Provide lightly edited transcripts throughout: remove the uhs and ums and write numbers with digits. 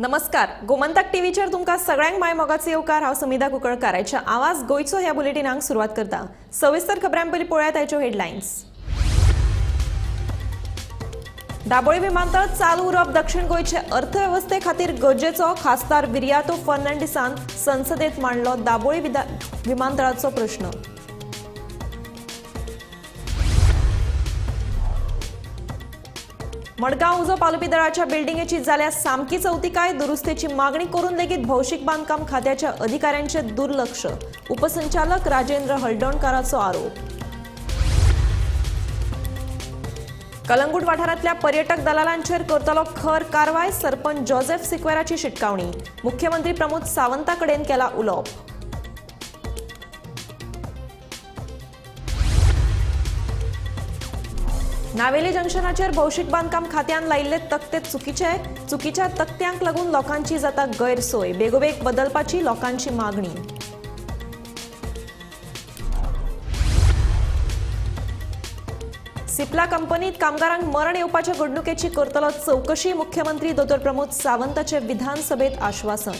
नमस्कार, गोमंतक टीव्हीचेर तुमकां सगळ्यांक माय मोगाचो येवकार. हांव समिधा कुंकळकार. आयच्या आवाज गोंयचो ह्या बुलेटिनाक सुरवात करता. सविस्तर खबरां पयलीं पळोवया आयच्यो हेडलायन्स. दाबोळी विमानतळ चालू उरप दक्षिण गोंयचे अर्थवेवस्थे खातीर गरजेचो, खासदार विरियातो फर्नांडिसान संसदेत मांडलो दाबोळी विमानतळाचो प्रश्न. मडगांव उजो पालोवपी दळाच्या बिल्डिंगेची जाल्या सामकी चवतिकाय, दुरुस्तेची मागणी करून लेगीत भौशीक बांदकाम खात्याच्या अधिकाऱ्यांचे दुर्लक्ष, उपसंचालक राजेंद्र हळदणकाराचो आरोप. कलंगूट वाठारांतल्या पर्यटक दलालांचेर करतलो खर कारवाय, सरपंच जोसेफ सिक्वेराची शिटकावणी, मुख्यमंत्री प्रमोद सावंता कडेन केला उलोवप. नावेली जंक्शनाचेर भौशीक बांदकाम खात्यान लायिल्ले तकटे चुकीचे, चुकीच्या तकट्यांक लागून लोकांची जाता गैरसोय, बेगोबेग बदलपाची लोकांची मागणी. सिप्ला कंपनीत कामगारांक मरण येवपाच्या घडणुकेची करतलो चवकशी, मुख्यमंत्री दोतोर प्रमोद सावंताचे विधानसभेत आश्वासन.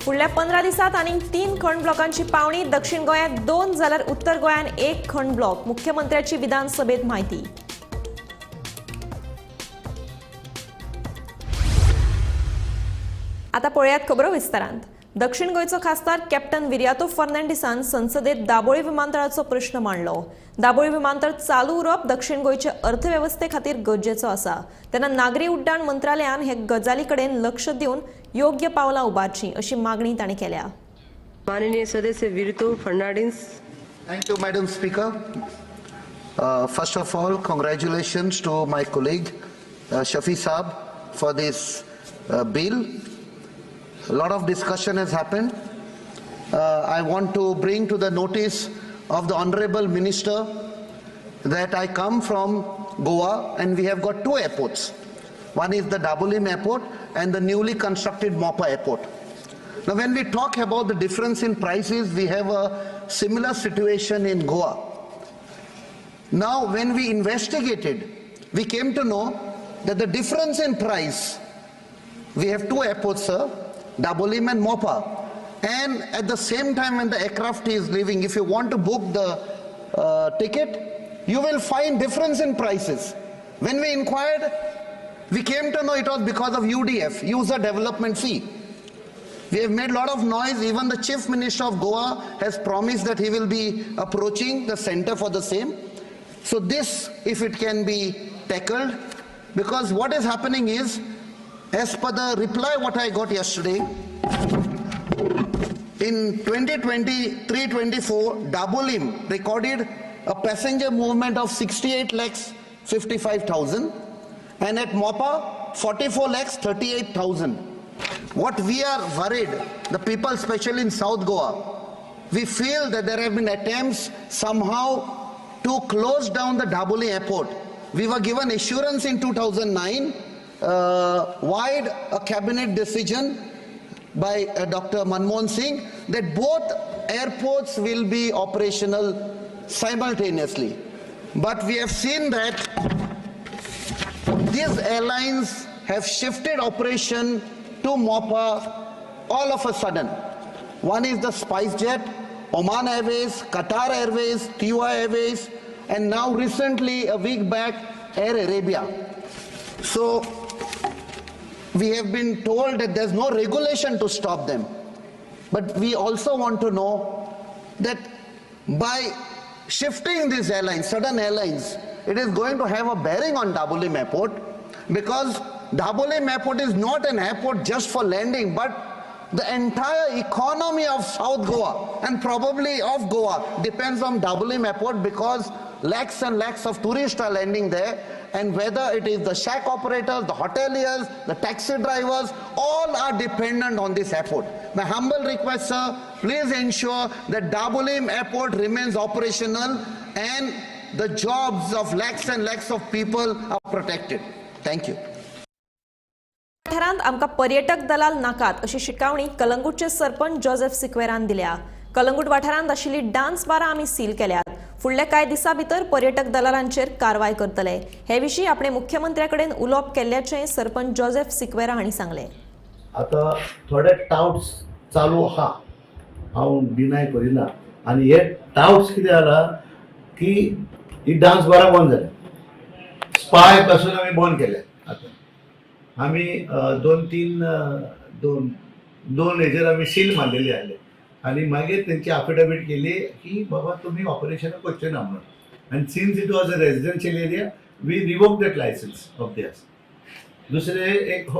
फुडल्या 15 दिसांत आनीक 3 खण ब्लॉकांची पावणी, दक्षिण गोंयांत 2 जाल्यार उत्तर गोंयांत 1 खण ब्लॉक, मुख्यमंत्र्याची विधानसभेत म्हायती. आता पळयात खबरो विस्तारांत. दक्षिण गोंयचो खासदार कॅप्टन विरियातो फर्नांडिसान संसदेत दाबोळी विमानतळाचो प्रश्न मांडलो. दाबोळी विमानतळ चालू उरप दक्षिण गोंयचे अर्थवेवस्थे खातीर गरजेचो आसा. तेन्ना नागरी उड्डाण मंत्रालयान हे गजाली कडेन लक्ष दिवन योग्य पावलां उबारचीं अशी मागणी तांणी केल्या. माननीय सदस्य Viriato Fernandes. Thank you, Madam Speaker. First of all, congratulations to my colleague Shafi Saab for this bill. A lot of discussion has happened. I want to bring to the notice of the Honorable Minister that I come from Goa and we have got 2 airports. One is the Dabolim Airport and the newly constructed Mopa Airport. Now, when we talk about the difference in prices, we have a similar situation in Goa. Now, when we investigated, we came to know that the difference in price, we have 2 airports, sir, Dabolim and Mopa. And at the same time when the aircraft is leaving, if you want to book the ticket, you will find difference in prices. When we inquired, we came to know it was because of UDF, User Development Fee. We have made a lot of noise. Even the Chief Minister of Goa has promised that he will be approaching the center for the same. So this, if it can be tackled, because what is happening is, as per the reply what I got yesterday, in 2023-24, Dabolim recorded a passenger movement of 68,55,000 and at Mopa 44,38,000. What we are worried, the people especially in South Goa, we feel that there have been attempts somehow to close down the Dabolim airport. We were given assurance in 2009, wide a cabinet decision by Dr. Manmohan Singh that both airports will be operational simultaneously. But we have seen that these airlines have shifted operation to Mopa all of a sudden. One is the SpiceJet, Oman Airways, Qatar Airways, Tiwa Airways, and now recently a week back, Air Arabia. So we have been told that there's no regulation to stop them. But we also want to know that by shifting these airlines, certain airlines, it is going to have a bearing on Dabolim Airport, because Dabolim Airport is not an airport just for landing, but the entire economy of South Goa and probably of Goa depends on Dabolim Airport, because lakhs and lakhs of tourists are landing there, and whether it is the shack operators, the hoteliers, the taxi drivers, all are dependent on this airport. My humble request, sir, please ensure that Dabolim Airport remains operational and the jobs of lakhs and lakhs of people are protected. Thank you. वाठारांत आमकां पर्यटक दलाल नाकात अशी शिटकावणी कलंगूटचे sarpanch Joseph सिक्वेरान दिल्या. कलंगूट वाठारांत आशिल्ली dance बारां आमी सील केल्यात. फुडल्या कांय दिसां भितर पर्यटक दलालांचेर कारवाय करतले. हे विशीं आपणे मुख्यमंत्र्या कडेन उलोवप केल्ल्याचें सरपंच जोसेफ सिक्वेरा हांणी सांगलें. आतां थोडे टावट्स चालू आहा, हांव डिनाय करिना. आनी हे टावट्स कितें जाला की ही डांस बारां बंद जाले, स्पाय पासून आमी बंद केले. आतां आमी दोन तीन दोन दोन हेजेर आमी सील मारलेली आहले आनी मागीर तेंची एफिडेवीट केली की बाबा तुमी ऑपरेशनां करचें ना म्हणून. आनी since it was a residential area we revoke that licence of theirs. दुसरें एक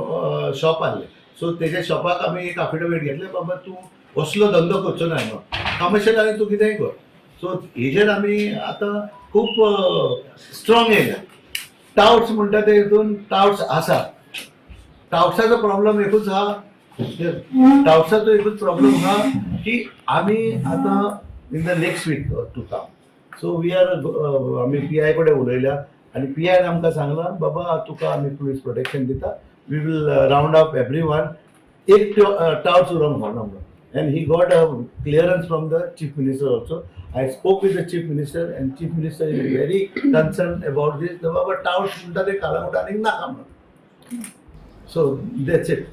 शॉप आहलें, सो तेज्या शॉपाक आमी एक एफिडेवीट घेतलें, बाबा तूं असलो धंदो करचो ना म्हणून, कमर्शियल आनी तूं कितेंय कर. सो हेजेर आमी आतां खूब स्ट्रॉंग येयल्या. टावट्स म्हणटा ते हितून टावट्स आसा. टावट्साचो प्रॉब्लम एकूच आहा, टावट्साचो एकूच प्रॉब्लम आहा की आमी आतां in the next week to come. So we are आमी पी I कडेन उलयल्या आनी पी आयन आमकां सांगलां बाबा तुका आमी पुलीस प्रोटेक्शन दिता, we will round up every one, एक टावट्स उरोंक फावना म्हणून. And he got a clearance from the chief minister also. I spoke with the chief minister and chief minister is very concern about this. बाबा touts म्हणटा ते कालांगुट आनीक नाका म्हणून. So that's it.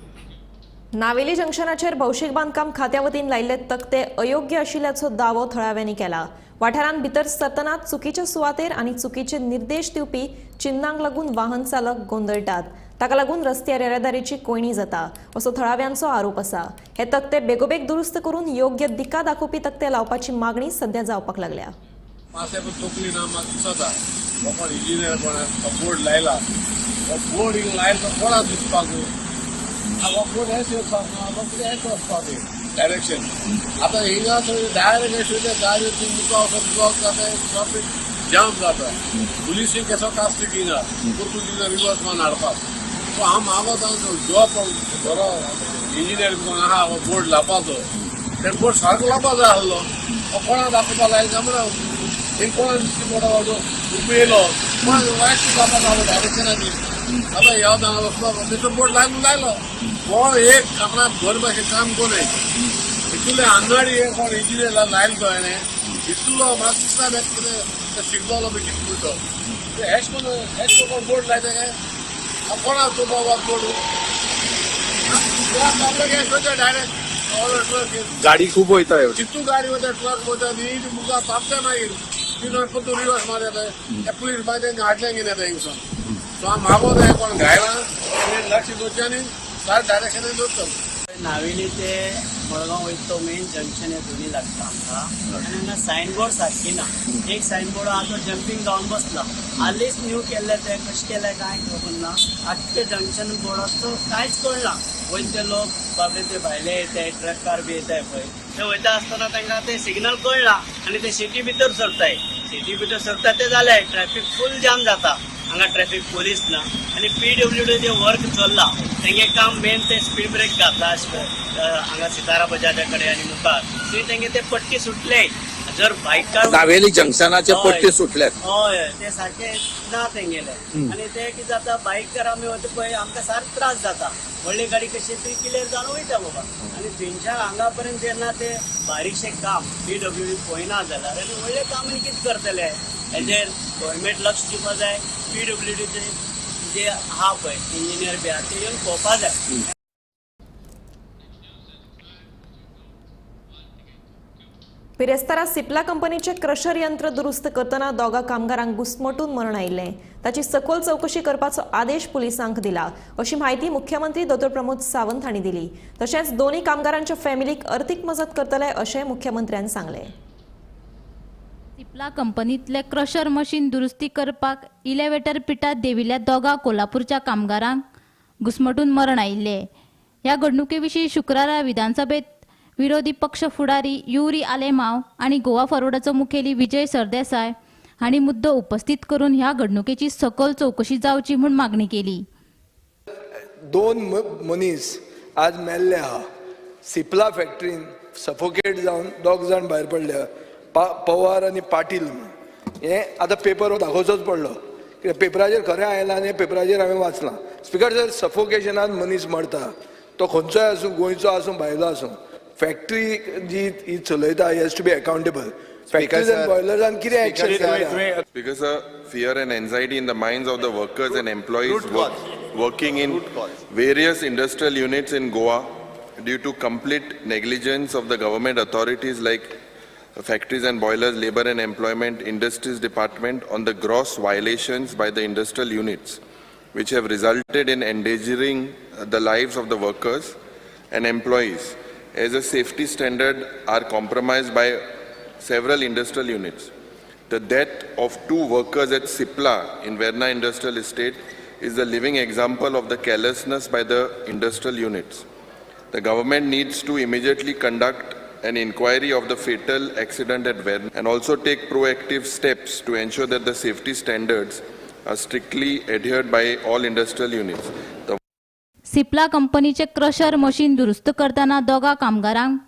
Navelim जंक्शनाचेर भौशीक बांदकाम खात्या वतीन लायिल्ले तकटे अयोग्य आशिल्ल्याचो दावो थळाव्यांनी केला. वाठारांत भितर सरतना चुकीच्या सुवातेर आनी चुकीचे निर्देश दिवपी चिन्नांक लागून वाहन चालक गोंदळटात. ताका लागून रस्त्यार येरादारीची कोंयडी जाता असो थळाव्यांचो आरोप आसा. हे तकटे बेगोबेग दुरुस्त करून योग्य दिका दाखोवपी तकटे लावपाची मागणी सध्या जावपाक लागल्या. मातशें तकली ना म्हाका दिसता हो कोण इंजिनियर कोण तो बोर्ड लायला, हो बोर्ड हिंगा लायला तो कोणाक दिसपाक, हो बोर्ड हेच येवपाक ना, हो कितें हेच वचपाक डायरेक्शन. आतां हिंगा थंय डायरेक्ट अशें वयता गाडयो ती मुखार वचप ब्लॉक जाता, ट्राफीक जाम जाता. पुलिसूय केसो कास्तीक हिंगा परतून हिंगा रिवर्स मान हाडपाक. सो हांव मागोता जो बरो इंजिनियर कोण आहा हो बोर्ड लावपाचो, ते बोर्ड सारको लावपा जाय आसलो. हो कोणाक दाखोवपा लायलो काय म्हणून हिंग कोणाक दिसली बोर्डा उबो येयलो कोणाक वायट जावपाक लागलो डायरेक्शनाची. आतां ह्या हांगा वचपाक तेचो बोर्ड लायलो लायलो कोण एक आपणाक बरे भाशेन काम कोणय इतले आंगाडी कोण इंजिनियर लायलो तो हेणें इतलो म्हाका दिसना कितें शिकलोलो बी कितें म्हणटा तो हेच कोण हेच कोण बोर्ड लायता काय कोणाक तो बाबा बोर्ड डायरेक्ट गाडी खूब वयता, कितू गाडी वता, ट्रक वता, न्ही मुखार तापता मागीर ती परतून रिवर्स मार येता, ते पुलीस मागीर तेंकां हाडलें कितें येता हिंगसून. सो हांव मागोता हें कोण घायला लक्ष दवरचें आनी सारकें डायरेक्शनान दवरचो. नावेली ते मडगांव वयता तो मेन जंक्शन हे दोन्ही लागता आमकां आनी हांगा सायनबोर्ड सारकी ना. एक सायनबोर्ड आहा तो जंपींग जावन बसला, हालींच न्यू केल्ले ते कशें केलें कांय खबर ना. आख्खे जंक्शन बोर्डाचो कांयच कळना. वयता ते लोक बाबडे ते भायले येताय, ट्रकार बी येताय पळय, ते वयता आसतना तांकां ते सिग्नल कळना आनी ते सिटी भितर सरताय. सिटी भितर सरता ते जालें ट्रॅफीक फूल जाम जाता. हांगा ट्रॅफीक पोलीस ना आनी पीडब्ल्यूडी जे वर्क चल्ला तेंगे काम मेन ते स्पीड ब्रेक घातला हांगा सितारा बजाजा कडेन आनी मुखार थंय तेंगे ते पट्टी सुटले. जर बायकार नावेली जंक्शनाचे पट्टे सुटल्यात, हय ते सारके ना तेंगेले आनी ते कितें जाता बायकार आमी वता पळय आमकां सारको त्रास जाता. व्हडली गाडी कशी ती क्लियर जावन वयता बाबा आनी थंयच्यान हांगा पर्यंत जेन्ना ते बारीकशें काम पीडब्ल्यूडी पळयना जाल्यार आनी व्हडलें काम आनी कितें करतले हेजेर गव्हर्मेंट लक्ष दिवपा जाय. पीडब्ल्यूडीचे जे आहा पळय इंजिनियर बी आहा ते येवन पळोवपा जाय. बिरेस्तारा सिप्ला कंपनीचे क्रशर यंत्र दुरुस्त करतना दोगा कामगारांक घुस्मटून मरण आयिल्लें. ताची सखोल चवकशी करपाचो आदेश पुलिसांक दिला अशी म्हायती मुख्यमंत्री डॉ प्रमोद सावंत हांणी दिली. तशेंच दोनूय कामगारांच्या फॅमिलीक अर्थीक मजत करतले अशें मुख्यमंत्र्यान सांगलें. सिप्ला कंपनीतले क्रशर मशीन दुरुस्ती करपाक इलेवेटर पिठात देविल्ल्या दोगा कोल्हापूरच्या कामगारांक घुस्मटून मरण आयिल्लें. ह्या घडणुके विशीं शुक्रारा विधानसभेत विरोधी पक्ष फुडारी युरी आलेमाव आनी गोवा फॉरवर्डाचो मुखेली विजय सरदेसाय हांणी मुद्दो उपस्थित करून ह्या घडणुकेची सखोल चवकशी जावची म्हूण मागणी केली. दोन मनीस आज मेल्ले आहा. सिप्ला फॅक्टरीन सफोकेट जावन दोग जाण भायर पडले, पवार आनी पाटील. हें आतां पेपर दाखोवचोच पडलो कित्याक पेपराचेर खरें आयलां आनी पेपराचेर हांवें वाचलां. स्पिकर सर, सफोकेशनान मनीस मरता, तो खंयचोय आसूं, गोंयचो आसूं भायलो आसूं. फॅक्टरी जी ही चलयता has to be accountable. Factories and बॉयलर्सान कितें एक्शन घेतल्या? Because fear and anxiety in the minds of the workers and employees working in various industrial units in Goa due to complete negligence of the government authorities like Factories and Boilers, Labor and Employment, Industries Department on the gross violations by the industrial units, which have resulted in endangering the lives of the workers and employees, as a safety standard are compromised by several industrial units. The death of two workers at Sipla in Verna Industrial Estate is a living example of the carelessness by the industrial units. The government needs to immediately conduct an inquiry of the fatal accident at Verna and also take proactive steps to ensure that the safety standards are strictly adhered by all industrial units. The Cipla कंपनीचे crusher machine दुरुस्त करतना दोगा कामगारांक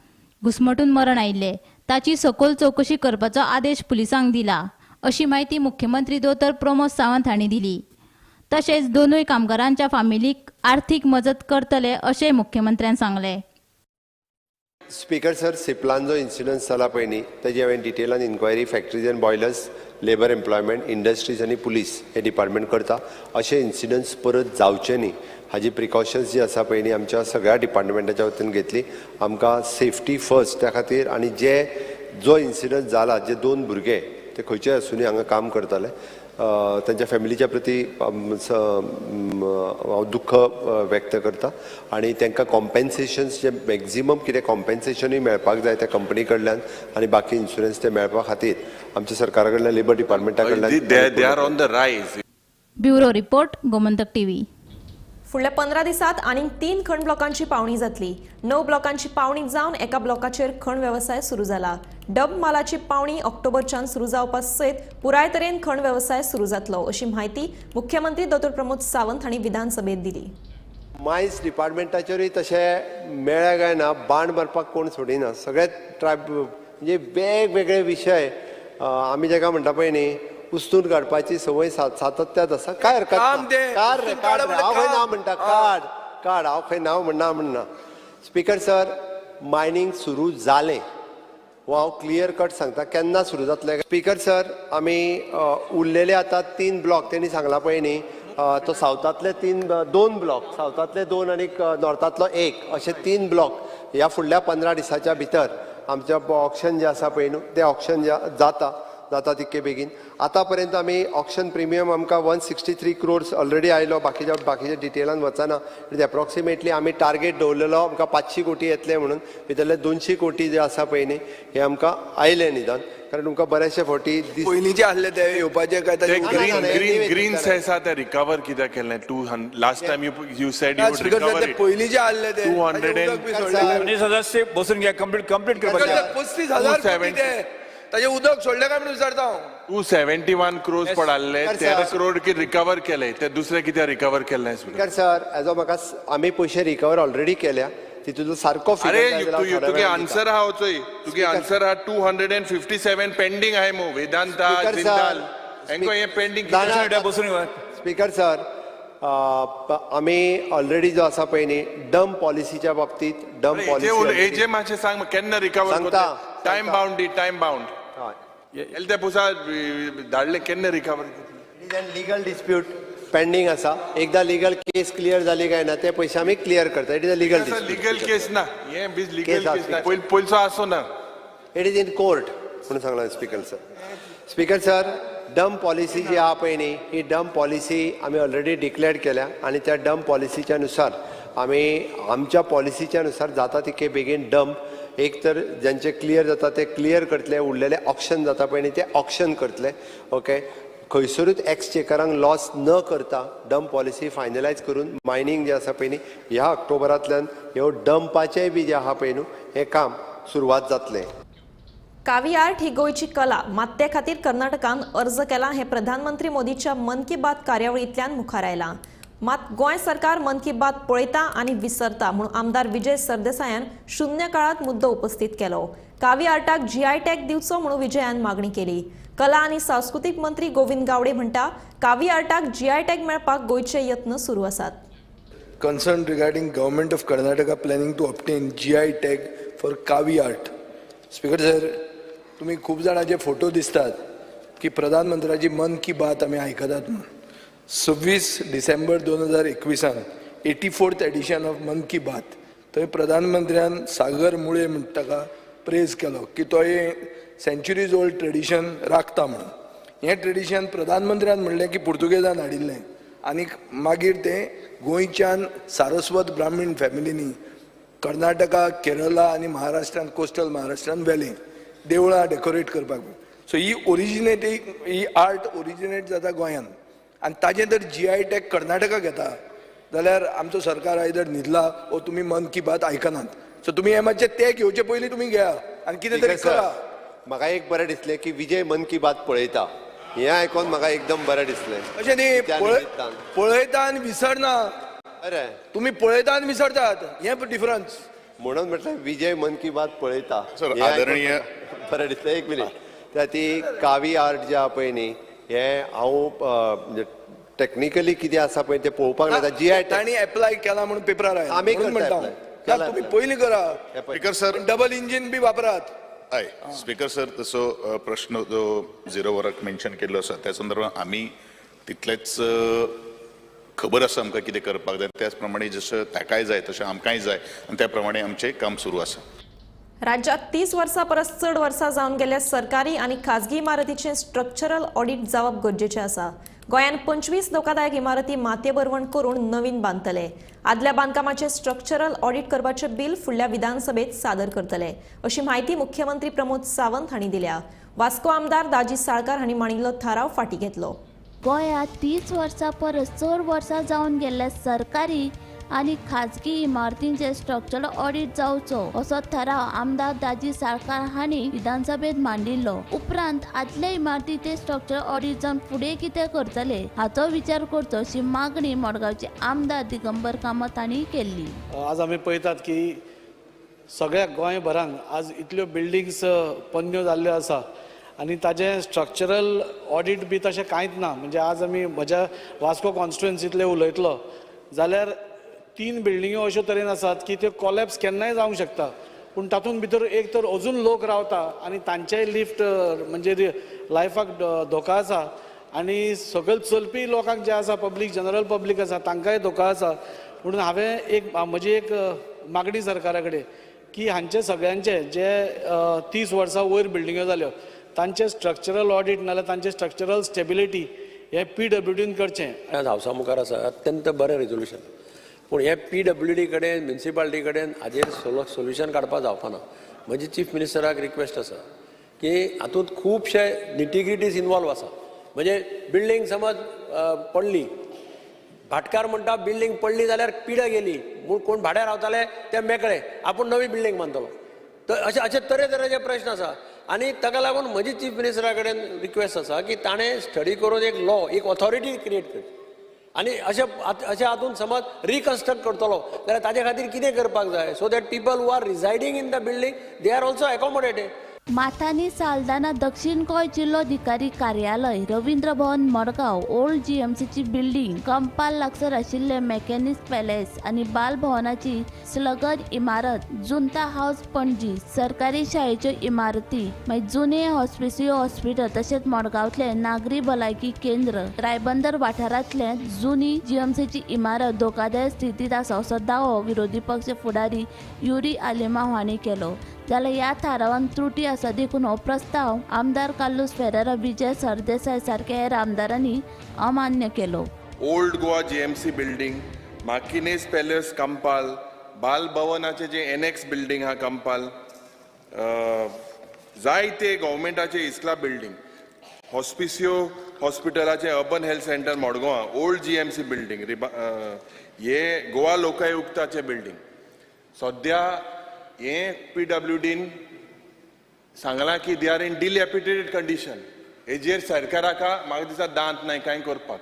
घुस्मटून मरण आयिल्लें. ताची सखोल चवकशी करपाचो आदेश पुलिसांक दिला, अशी म्हायती मुख्यमंत्री दोतोर प्रमोद सावंत हांणी दिली. तशेंच दोनूय कामगारांच्या फामिलीक आर्थीक मजत करतले, अशेंय मुख्यमंत्र्यान सांगलें. स्पीकर सर, सिप्लान जो इन्सिडन्स जाला पळय न्ही, तेजी हांवें डिटेलान inquiry Factories and Boilers, Labour Employment, Industries आनी पुलीस हे डिपार्टमेंट करता. अशे इन्सिडंट्स परत जावचे न्ही हाजी प्रिकॉशन्स जी आसा पळय न्ही, आमच्या सगळ्या डिपार्टमेंटाच्या वतीन घेतली. आमकां सेफ्टी फर्स्ट. त्या खातीर आनी जे जो इन्सिडंट जाला, जे दोन भुरगे ते खंयचे आसुनी हांगा काम करताले, तांच्या फॅमिलीच्या प्रती हांव दुख्ख व्यक्त करता आनी तांकां कॉम्पेन्सेशन्स जे मॅक्झिमम कितें कॉम्पेन्सेशनूय मेळपाक जाय त्या कंपनी कडल्यान आनी बाकी इन्शुरन्स ते मेळपा खातीर आमच्या सरकारा कडल्यान, लेबर डिपार्टमेंटा कडल्यान. They are on the rise. Bureau report, Gomantak TV. फुडल्या 15 दिसात आनीक 3 खण ब्लॉकांची पावणी जातली. 9 ब्लॉकांची पावणी जावन एका ब्लॉकाचेर खण वेवसाय सुरू जाला. डब मालाची पावणी ऑक्टोबरच्यान सुरू जावपा सयत पुराय तरेन खण वेवसाय सुरू जातलो, अशी म्हायती मुख्यमंत्री दोतोर प्रमोद सावंत हांणी विधानसभेत दिली. मायन्स डिपार्टमेंटाचेरूय तशें मेळ्ळें काय ना, बाण मारपाक कोण सोडिना. सगळे ट्रायब म्हणजे वेगवेगळे विशय आमी जाका म्हणटा पळय न्ही, उस्तून काडपाची संवय सातत्यात आसा. काय हरकत ना. काम तें. काड रे, उस्तून काड काडप रे. हांव खंय काम. ना म्हणटा? काड काड. हांव खंय नांव म्हणना म्हणना. स्पीकर सर, मायनींग सुरू जालें हो हांव क्लियर कट सांगता. केन्ना सुरू जातलें? स्पीकर सर, आमी उरलेले आतां 3 ब्लॉक तेणी सांगला पळय न्ही, तो सावथांतले 3, 2 ब्लॉक, सावथांतले 2 आनी नॉर्थांतलो 1, अशे 3 ब्लॉक ह्या फुडल्या 15 दिसाच्या भितर आमच्या ऑक्शन जें आसा पळय न्हू, तें ऑक्शन जाता जाता तितके बेगीन. आतां पर्यंत आमी ऑक्शन प्रिमियम आमकां 163 क्रोर्स ऑलरेडी आयलो. बाकीच्या डिटेलान वचना. It is approximately आमी टार्गेट दवरलेलो आमकां 500 कोटी येतले म्हणून, भितरले 200 कोटी जे आसा पळय न्ही, हे आमकां आयले निदान, कारण तुमकां बरेचशे फावटी दीस पयलींचे आसले ते येवपाचे काय ते ताचे ग्रीन ना, ना, ग्रीन ना, ग्रीन ना. सेस आहा ते रिकवर कित्याक केलें? Last time you said you would speaker recover ते it. पयलींचे आसले ते 200 ताचें उदक बी सोडलें. माननीय सदस्य, बसून घ्या. कंप्लीट कंप्लीट करपाचें. 35,000 कोटी ते ताजें उदक सोडलें काय म्हणून विचारता हांव. 271 क्रोर्स पडाल्ले, Sir, 13 sir. Crore की रिकवर केले, ते दुसरे कित्याक रिकवर केले? स्पीकर सर, एजो म्हाका आमी पयशे रिकवर ऑलरेडी केल्या. तितूंतलो सारको figure अरे जाय जाल्यार हांव थोड्या तुगे वेळान आन्सर दिता. आहा चोय, तुगे आन्सर आहा. 257 पेंडींग आहाय मु Vedanta, Speaker, sir. Jindal Hancko हे पेंडींग. ना, ना. बसून घ्या. स्पीकर सर, आमी ऑलरेडी जो आसा पळय न्ही, डंप पॉलिसीच्या बाबतीत, डंप पॉलिसी हेजे मातशें सांग, केन्ना रिकवर? सांगता, टायम सांगता. बाउंड दी, टायम बाउंड. हय. ते पुसा धाडले, केन्ना recover? Legal dispute pending आसा. एकदा लिगल केस क्लियर जाली काय ना, ते पयशे आमी क्लियर करता. It is a legal dispute. Legal case ना हे बीज लिगल केस केस ना. आसा. पयलचो आसो ना. It is in court म्हणून सांगला speaker sir. Speaker sir, dump policy जी आहा पळय न्ही, ही डंप पॉलिसी आमी ऑलरेडी डिक्लेअर केल्या आनी त्या डंप पॉलिसीच्या नुसार आमी आमच्या पॉलिसीच्या नुसार जाता तितके बेगीन डंप एक तर ज्यांचे क्लियर जाता ते क्लियर करतले, उरलेले ऑक्शन जाता पळय न्ही, ते ऑक्शन करतले. ओके, खंयसरूच एक्सचेकरांक लॉस न करता डंप पॉलिसी फायनलायज करून मायनींग जें आसा पळय न्ही, ह्या ऑक्टोबरांतल्यान ह्यो डंपाचें बी जें आहा पळय न्हू, हें काम सुरवात जातलें. कावी आर्ट ही गोंयची कला, मात ते खातीर कर्नाटकान अर्ज केला हें प्रधानमंत्री मोदीच्या मन की बात कार्यावळींतल्यान मुखार आयलां. मात गोंय सरकार मन की बात पळयता आनी विसरता म्हूण आमदार विजय सरदेसायान शून्य काळात मुद्दो उपस्थित केलो. कावी आर्टाक जीआय टॅग दिवचो म्हणून विजयान मागणी केली. कला आनी सांस्कृतीक मंत्री गोविंद गावडे म्हणटा, कावी आर्टाक जीआय टॅग मेळपाक गोंयचे यत्न सुरू आसात. Concern regarding Government of Karnataka planning to obtain GI tag for Kavi art. Speaker sir, तुमी खूब जाणांचे फोटो दिसतात की प्रधानमंत्र्याची मन की बात आमी आयकतात म्हणून. 26 डिसेंबर 2021 84th edition of मन की बात थंय प्रधानमंत्र्यान सागर मुळे म्हणटा ताका प्रेज केलो की तो हे सेंच्युरीज ओल्ड ट्रेडिशन राखता म्हणून. हें ट्रेडिशन प्रधानमंत्र्यान म्हणलें की पुर्तुगेजान हाडिल्लें आनी मागीर तें गोंयच्यान सारस्वत ब्राह्मीण फॅमिलींनी कर्नाटका, केरला आनी महाराष्ट्रान, कोस्टल महाराष्ट्रान व्हेलें देवळां डेकोरेट करपाक. सो ही ओरिजिनेटींग ही आर्ट ओरिजिनेट जाता गोंयान आनी ताजें जर GI tag Karnataka घेता जाल्यार आमचो सरकार आयदर न्हिदला ओ तुमी मन की बात आयकनात. सो तुमी हें मातशें ते घेवचे पयलीं तुमी घेया आनी कितें तरी करा. म्हाका एक बरें दिसलें की विजय मन की बात पळयता हें आयकोन म्हाका एकदम बरें दिसलें. अशें न्ही, पळयता आनी विसरना. बरें, तुमी पळयता आनी विसरतात हें डिफरन्स. म्हणून म्हटलें विजय मन की बात पळयता. आदरणीय बरें दिसलें. एक मिनीट, त्या ती कावी आर्ट जे आहा पळय न्ही, हें हांव टॅक्निकली कितें आसा पळय तें पळोवपाक लागता. GI तांणी एप्लाय केला म्हणून पेपरार आयला आमी म्हणटा. तुमी पयलीं करा. स्पीकर सर, डबल इंजीन बी वापरात. हय स्पीकर सर, तसो प्रश्न जो झिरो वराक मेन्शन केल्लो आसा त्या संदर्भात आमी तितलेच खबर आसा आमकां कितें करपाक जाय, त्याच प्रमाणे जशें ताकाय जाय तशें आमकांय जाय आनी त्या प्रमाणे आमचें काम सुरू आसा. राज्यात 30 वर्सां परस चड वर्सां जावन गेल्ल्या सरकारी आनी खाजगी इमारतीचें स्ट्रक्चरल ऑडिट जावप गरजेचें आसा. गोंयांत 25 धोकादायक इमारती मातये भरवण करून नवीन बांदतले. आदल्या बांदकामाचें स्ट्रक्चरल ऑडिट करपाचें बिल फुडल्या विधानसभेत सादर करतले अशी म्हायती मुख्यमंत्री प्रमोद सावंत हांणी दिल्या. वास्को आमदार दाजी साळकार हांणी मांडिल्लो थाराव फाटीं घेतलो. गोंयांत 30 वर्सां परस चड वर्सां जावन गेल्ल्या सरकारी आनी खाजगी इमारतींचे स्ट्रक्चरल ऑडिट जावचो असो थाराव आमदार दाजी साळकार हांणी विधानसभेत मांडिल्लो. उपरांत आदल्या इमारतीचे स्ट्रक्चरल ऑडिट जावन फुडें कितें करतले हाचो विचार करचो अशी मागणी मडगांवचे आमदार दिगंबर कामत हांणी केल्ली. आज आमी पळयतात की सगळ्या गोंयभरान आज इतल्यो बिल्डिंग्स पन्न्यो जाल्ल्यो आसा आनी ताजें स्ट्रक्चरल ऑडिट बी तशें कांयच ना. म्हणजे आज आमी म्हज्या वास्को कॉन्स्टिट्युएन्सींतले उलयतलो जाल्यार 3 बिल्डिंग्यो अश्यो तरेन आसात की त्यो कॉलॅप्स केन्नाय जावंक शकता, पूण तातूंत भितर एक तर अजून लोक रावता आनी तांचेय लिफ्ट म्हणजे लायफाक धोका आसा आनी सकयल चलपी लोकांक जे आसा पब्लीक, जनरल पब्लीक आसा तांकांय धोका आसा. म्हणून हांवें एक म्हजी एक मागणी सरकारा कडेन की हांचे सगळ्यांचे जे 30 वर्सां वयर बिल्डिंग्यो जाल्यो तांचे स्ट्रक्चरल ऑडिट नाल्यार तांचे स्ट्रक्चरल स्टेबिलिटी हें PWDन करचें. आज हावसा मुखार आसा अत्यंत बरें रेजोल्युशन, पूण हे PWD कडेन म्युनिसिपालिटी कडेन हाजेर सोल्युशन काडपाक जावपाना. म्हजी चीफ मिनिस्टराक रिक्वेस्ट आसा की हातूंत खुबशे निटिग्रिटीज इनवॉल्व आसा. म्हणजे बिल्डींग समज पडली, भाटकार म्हणटा बिल्डींग पडली जाल्यार पिडा गेली म्हूण कोण भाड्यार रावताले ते मेकळे, आपूण नवी बिल्डींग बांदतलो. तर अशे अशे तरेतरेचे प्रश्न आसा आनी ताका लागून म्हजी चीफ मिनिस्टरा कडेन रिक्वेस्ट आसा की ताणें स्टडी करून एक लॉ, एक ऑथॉरिटी क्रिएट करची आनी अशें अशें हातून समज रिकन्स्ट्रक्ट करतलो जाल्यार ताजे खातीर कितें करपाक जाय so that people who are residing in the building they are also accommodated. Mathani Saldanha दक्षिण गोंय जिल्लोधिकारी कार्यालय, रवींद्र भवन मडगांव, ओल्ड जीएमसीची बिल्डिंग, कंपाल लागसर आशिल्ले मेकॅनिक्स पॅलेस आनी बाल भवनाची स्लगर इमारत, जुंता हावस पणजी, सरकारी शाळेच्यो इमारती, मागीर जुने हॉस्पिसियो हॉस्पिटल तशेंच मडगांवतले नागरी भलायकी केंद्र, रायबंदर वाठारांतले जुनी जीएमसीची इमारत धोकादायक स्थितींत आसा असो दावो विरोधी पक्ष फुडारी युरी आलेमाव हांणी केलो. जाल्यार ह्या थारावान त्रुटी आसा देखून हो प्रस्ताव आमदार कार्लुस फेरेरा, विजय सरदेसाय सारक्या हेर आमदारांनी अमान्य केलो. Old Goa GMC building, Marquinhos palace Campal, बाल भवनाचे जे एनएक्स बिल्डिंग आहा कंपाल, जायते गव्हर्मेंटाचे इस्ला बिल्डिंग, हॉस्पिसियो हॉस्पिटलाचे urban health centre Madgaon, old GMC building, हे गोवा लोकायुक्ताचे बिल्डिंग. सद्या हे PWDन सांगलां की they are in dilapidated condition. हेजेर सरकाराक म्हाका दिसता दांत नाय कांय करपाक.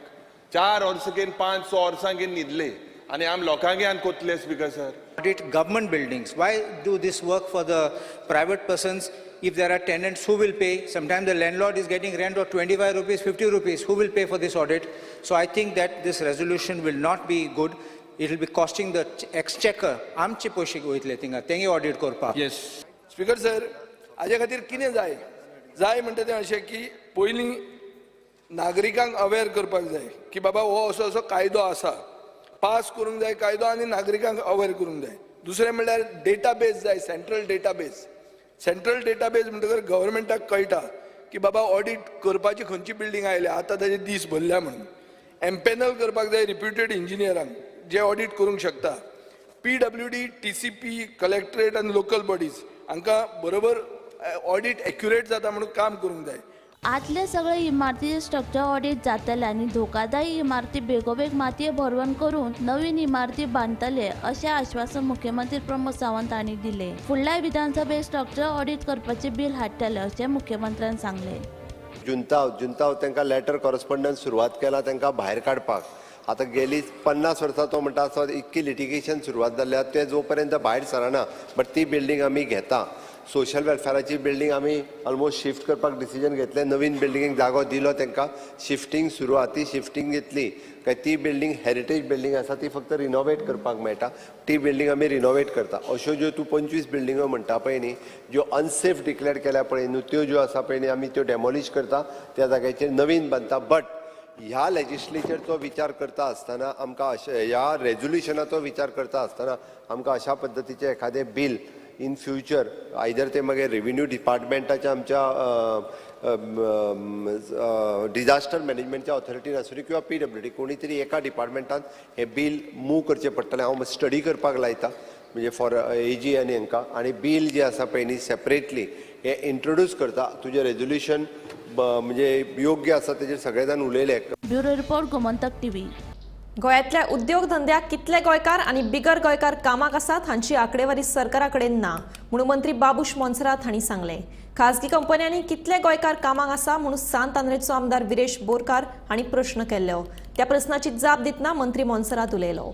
4 वर्सां घेवन 5-6 वर्सां घेवन न्हिदले आनी आम लोकांक आनी कोतले speaker sir. Audit government buildings. Why do this work for the private persons? If there are tenants, who will pay? Sometimes the landlord is getting rent of 25 rupees, 50 rupees. Who will pay for this audit? So I think that this resolution will not be good. It will be costing the exchequer. आमचे पयशे वयतले थिंगा तेंगे audit करपाक. Yes. Speaker sir, हाजे खातीर कितें जाय? जाय म्हणटा तें अशें की पयलीं नागरिकांक अवेर करपाक जाय की बाबा हो असो असो कायदो आसा, पास करूंक जाय कायदो आनी नागरिकांक अवेर करूंक जाय. दुसरें म्हणल्यार डेटाबेस जाय, सेंट्रल डेटाबेस. सेंट्रल डेटाबेस म्हणटकर गव्हर्मेंटाक कळटा की बाबा ऑडीट करपाची खंयची बिल्डींग आयल्या, आतां ताजे दीस भरल्या म्हणून. एम्पॅनल करपाक जाय रिप्युटेड इंजिनियरांक जे ऑडीट करूंक शकता. PWD, TCP, collectorate आनी लोकल बॉडीज हांकां बरोबर ऑडीट एक्युरेट जाता म्हणून काम करूंक जाय. आदले सगळे इमारतीचे स्ट्रक्चर ऑडीट जातले आनी धोकादायी इमारती बेगोबेग मातये भरवण करून नवीन इमारती बांदतले अशें आश्वासन मुख्यमंत्री प्रमोद सावंत हांणी दिले. फुडल्या विधानसभेत स्ट्रक्चर ऑडीट करपाचे बील हाडटले अशें मुख्यमंत्र्यान सांगले. जुंताव तांकां लेटर कॉरस्पॉन्डन्स सुरवात केला तांकां भायर काडपाक. आतां गेली 50 वर्सां तो म्हणटा आसा इतकी लिटिगेशन सुरवात जाल्या, ते जो पर्यंत भायर सरना बट ती बिल्डींग आमी घेता. सोशल वेलफेराची बिल्डींग आमी ऑलमोस्ट शिफ्ट करपाक डिसिजन घेतलें, नवीन बिल्डिंगेक जागो दिलो तांकां, शिफ्टींग सुरू आसा, ती शिफ्टींग घेतली काय ती बिल्डींग हेरिटेज बिल्डींग आसा, ती फक्त रिनोवेट करपाक मेळटा, ती बिल्डींग आमी रिनोवेट करता. अश्यो ज्यो तूं 25 बिल्डिंगो म्हणटा पळय न्ही, ज्यो अनसेफ डिक्लेअर केल्या पळय न्हू, त्यो ज्यो आसा पळय न्ही आमी त्यो डेमोलिश करता, त्या जाग्याचेर नवीन बांदता. बट ह्या लेजिस्लेचरचो विचार करता आसतना आमकां अशें, ह्या रेजोल्युशनाचो विचार करता आसतना आमकां अशा पद्दतीचें एखादें बील इन फ्युचर आयदर ते मागीर रेव्हेन्यू डिपार्टमेंटाच्या आमच्या डिजास्टर मॅनेजमेंटच्या ऑथॉरिटीन आसूं किंवा PWD कोणी तरी एका डिपार्टमेंटान हें बील मूव करचें पडटलें. हांव स्टडी करपाक लायता म्हणजे फॉर AG आनी हांकां, आनी बील जें आसा पळय न्ही सेपरेटली हें इंट्रोड्यूस करता. तुजें रेजोल्युशन म्हणजे योग्य आसा, तेजेर सगळे जाण उलयले. Bureau report, Gomantak TV. गोंयांतल्या उद्योगधंद्याक कितले गोंयकार आनी बिगर गोंयकार कामाक आसात हांची आंकडेवारी सरकारा कडेन ना म्हणून मंत्री बाबूश मोन्सेरात हांणी सांगलें. खाजगी कंपन्यांनी कितले गोंयकार कामाक आसा म्हणून सांत आंद्रेचो आमदार विरेश बोरकार हांणी प्रश्न केल्लो. त्या प्रस्नाची जाप दितना मंत्री मोन्सेरात उलयलो.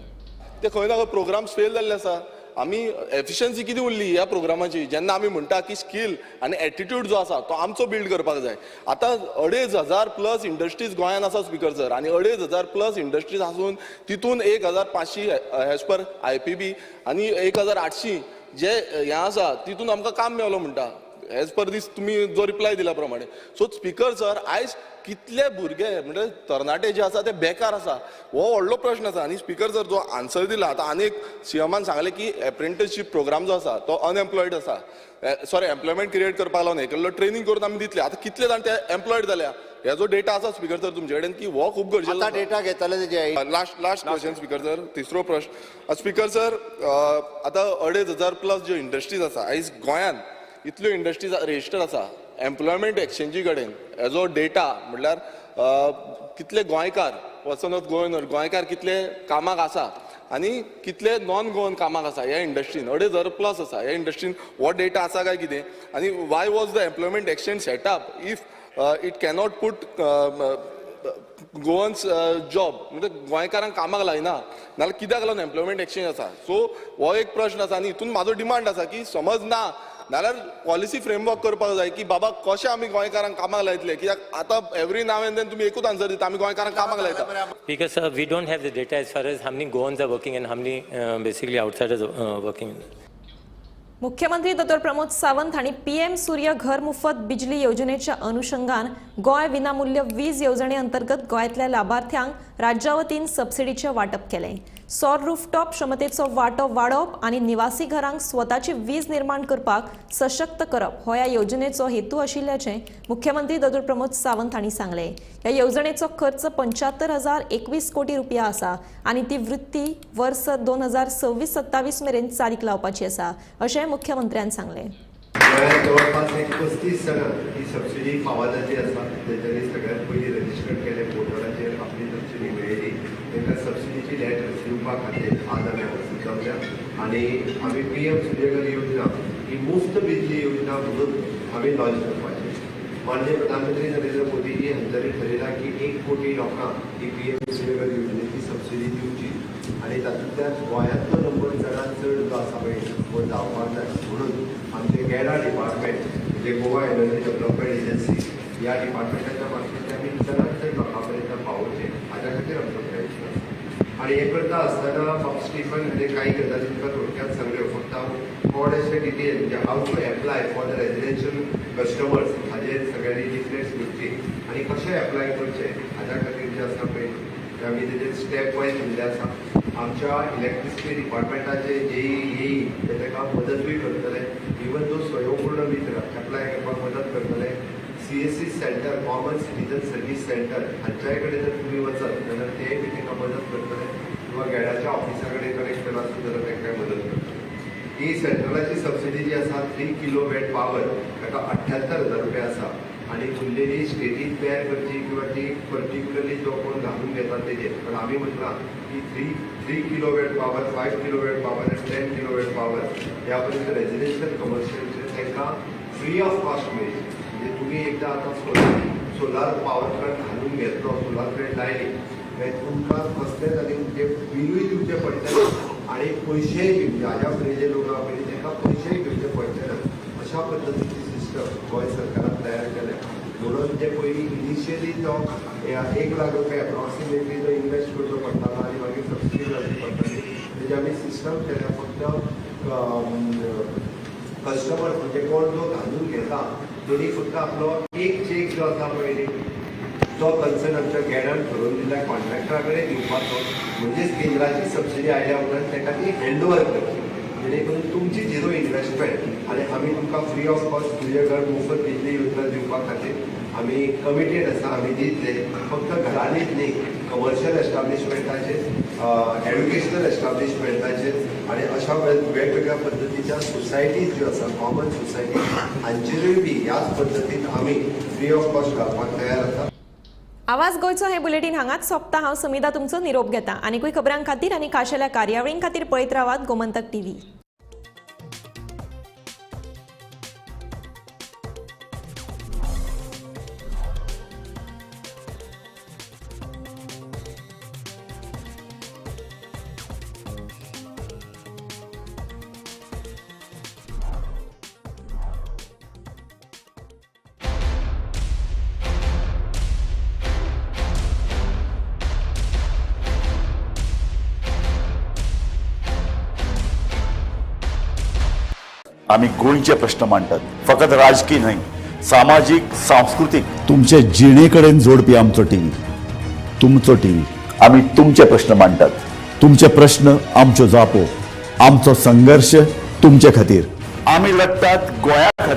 ते खंय ना खंय प्रोग्राम्स फेल जाल्ले आसा. आमी एफिशियन्सी कितें उरली ह्या प्रोग्रामाची? जेन्ना आमी म्हणटा की स्कील आनी एटिट्यूड जो आसा तो आमचो बिल्ड करपाक जाय. आतां 2500 प्लस इंडस्ट्रीज गोंयांत आसा स्पीकर सर, आनी 2500 प्लस इंडस्ट्रीज आसून तितून 1500 एज पर IPB आनी 1800 जे हें आसा तितून आमकां काम मेवलो म्हणटा एज पर दीस तुमी जो रिप्लाय दिला प्रमाणे. सो स्पीकर सर, आयज कितले भुरगे म्हणजे तरणाटे जे आसा ते बेकार आसा, हो व्हडलो प्रश्न आसा. आनी स्पीकर सर जो आन्सर दिला आतां आनी एक सीएमान सांगलें की एप्रेंटिसशीप प्रोग्राम जो आसा तो अनएम्प्लॉयड आसा, सॉरी एम्प्लॉयमेंट क्रिएट करपाक लागून हे केल्लो ट्रेनींग करून आमी दितले. आतां कितले जाण ते एम्प्लॉयड जाल्या हेजो डेटा आसा स्पीकर सर तुमचे कडेन की हो खूब गरजेचो. आतां डेटा घेतले तेजे. लास्ट क्वेश्चन स्पीकर सर, तिसरो प्रश्न स्पीकर सर, आतां 2500 प्लस ज्यो इंडस्ट्रीज आसा आयज गोंयांत, इतल्यो इंडस्ट्रीज रजिस्टर आसा, एम्प्लॉयमेंट एक्सचेंजी कडेन हेजो डेटा म्हणल्यार कितले गोंयकार पर्सन ऑफ गोवन गोंयकार कितले कामाक आसा आनी कितले नॉन गोवन कामाक आसा ह्या इंडस्ट्रीन, 2500 प्लस आसा ह्या इंडस्ट्रीन, हो डेटा आसा काय कितें? आनी why was the employment exchange setup if it cannot put Goans job, म्हणजे गोंयकारांक कामाक लायना नाल्यार कित्याक लागून एम्प्लॉयमेंट एक्सचेंज आसा? सो हो एक प्रश्न आसा आनी हितून म्हाजो डिमांड आसा की समज ना नाल्यार पॉलिसी फ्रेमवर्क करपाक जाय की बाबा कशें आमी गोंयकारांक कामाक लायतले, कित्याक आतां एवरी now and then तुमी एकूच आन्सर दिता आमी गोंयकारांक कामाक लायता. Because sir, we don't have the data as far as how many Goans are working and how many basically outsiders are working. मुख्यमंत्री दोतोर प्रमोद सावंत हांणी PM सूर्य घर मुफत बिजली योजनेच्या अनुषंगान गोंय विनामूल्य वीज येवजणे अंतर्गत गोंयांतल्या लाभार्थ्यांक राज्या वतीन सबसिडीचें वांटप केलें. सौर रूफटॉप क्षमतेचो वांटो वाडोवप आनी निवासी घरांक स्वताची वीज निर्माण करपाक सशक्त करप हो ह्या येवजणेचो हेतू आशिल्ल्याचें मुख्यमंत्री दोतोर प्रमोद सावंत हांणी सांगलें. ह्या येवजणेचो खर्च 75,021 कोटी रुपया आसा आनी ती वृत्ती वर्स 2026-27 मेरेन चालीक लावपाची आसा अशें मुख्यमंत्र्यान सांगलें. जवळपास एक 35 जाणांक ही सबसिडी फावो जाल्ली आसा. तेंच्यांनी सगळ्यांत पयलीं रजिस्टर केलें पोर्टलाचेर, आपली सबसिडी मेळयली, तांकां सबसिडीची लेटर्स दिवपा खातीर आज आमी हांगासर जमल्या. आनी आमी PM Suryaghar योजना ही मुफ्त बिजली योजना म्हणून आमी लॉन्च करपाची. माननीय प्रधानमंत्री नरेंद्र मोदीजी हांच्यांनी ठरयलां की 1 कोटी लोकांक ही PM Suryaghar योजनेची सबसिडी दिवची आनी तातूंतल्यान गोंयांतलो नंबर चडांत चड जो आसा पळय हो जावपाक जाय म्हणून आमचे गेडा डिपार्टमेंट म्हणजे गोवा एनर्जी डेव्हलपमेंट एजन्सी ह्या डिपार्टमेंटाच्या मार्फत आमी चडांत चड लोकां पर्यंत पावोवचें हाज्या खातीर आमचो प्रयत्न आसा. आनी हें करता आसतना बाब स्टीफन हाणें कांय गजाली तुमकां थोडक्यात सांगल्यो, फक्त हांव थोडेशे डिटेल म्हणजे how to apply for the residential customers हाजेर हाजेर सगळ्यांनी लिफलेट्स दिवची आनी कशें एप्लाय करचें हाज्या खातीर जें आसा पळय ते आमी तेजेर स्टेप वायज दिल्लें आसा. आमच्या इलेक्ट्रिसिटी डिपार्टमेंटाचे जेई एई ते ताका मदतूय करतले. इवन दो स्वयंपूर्ण मित्र एप्लाय करपाक मदत करतले. CSC centre, common citizen service centre हांच्याय कडेन जर तुमी वचत जाल्यार तेय बी तांकां मदत करतले किंवा गॅडाच्या ऑफिसा कडेन कनेक्ट केला आसत जाल्यार तांकां मदत करतले. ही सेंट्रलाची सबसिडी जी आसा 3 किलोवॅट पावर ताका 78,000 रुपया आसा आनी उरलेली स्टेटीन तयार करची किंवा ती पर्टिक्युलरली जो कोण घालून घेता तेजेर. पण आमी म्हटलां की 3 किलोवॅट पावर, 5 किलोवॅट पावर आनी 10 किलोवॅट पावर ह्या पर्यंत रेजिडेन्शियल कमर्शियलचेर तांकां फ्री ऑफ कॉस्ट मेळची. म्हणजे तुमी एकदां आतां सोलार पावर प्लांट घालून घेतलो, सोलार प्लांट लायली मागीर तुमकां कसलेच आनी म्हणजे बिलूय दिवचें पडटलें आनी पयशेय बी म्हणजे हाज्या फुडें जे लोक आहा पळय तांकां पयशेय घेवचे पडचे ना. अशा पद्दतीची सिस्टम गोंय सरकारान तयार केल्या. म्हणून जे पयलीं इनिशियली तो 1 लाख रुपया एप्रॉक्सिमेटली जो इन्वेस्ट करचो पडटालो आनी मागीर सबसिडी घालची पडटाली तेजी आमी सिस्टम केल्या. फक्त कस्टमर म्हणजे कोण जो घालून घेता तेणी फक्त आपलो एक चेक जो आसा पळय तो कन्सर्न आमच्या गॅडान ठरोवन दिल्या कॉन्ट्रॅक्टरा कडेन दिवपाचो. म्हणजेच केंद्राची सबसिडी आयल्या उपरांत ताका ती हँड ओवर करची जेणे करून तुमची झिरो इन्वेस्टमेंट आनी आमी तुमकां फ्री ऑफ कॉस्ट तुजे घर मोफत बिजली योजना दिवपा खातीर आमी कमिटेड आसा. आमी दितले फक्त घरांनीच न्ही, कमर्शियल एस्टाब्लिशमेंटाचेर, एड्युकेशनल एस्टाब्लिशमेंटाचेर आनी अशा वेगवेगळ्या पद्दतीच्या सोसायटीज ज्यो आसा कॉमन सोसायटी हांचेरूय बी ह्याच पद्दतीन आमी फ्री ऑफ कॉस्ट घालपाक तयार आसा. आवाज गोंयचो हे बुलेटीन हांगाच सोंपता. हांव समिधा तुमचो निरोप घेता. आनीकूय खबरां खातीर आनी खाशेल्या कार्यावळीं खातीर पळयत रावात गोमंतक टीव्ही. आमी गोंयचे प्रश्न मांडटात, फकत राजकीय न्हय, सामाजीक, सांस्कृतीक, तुमचे जिणे कडेन जोडपी आमचो टीव्ही, तुमचो टीव्ही. आमी तुमचे प्रश्न मांडटात, तुमचे प्रश्न आमच्यो जापो, आमचो संघर्श तुमचे खातीर. आमी लढटात गोंया खातीर.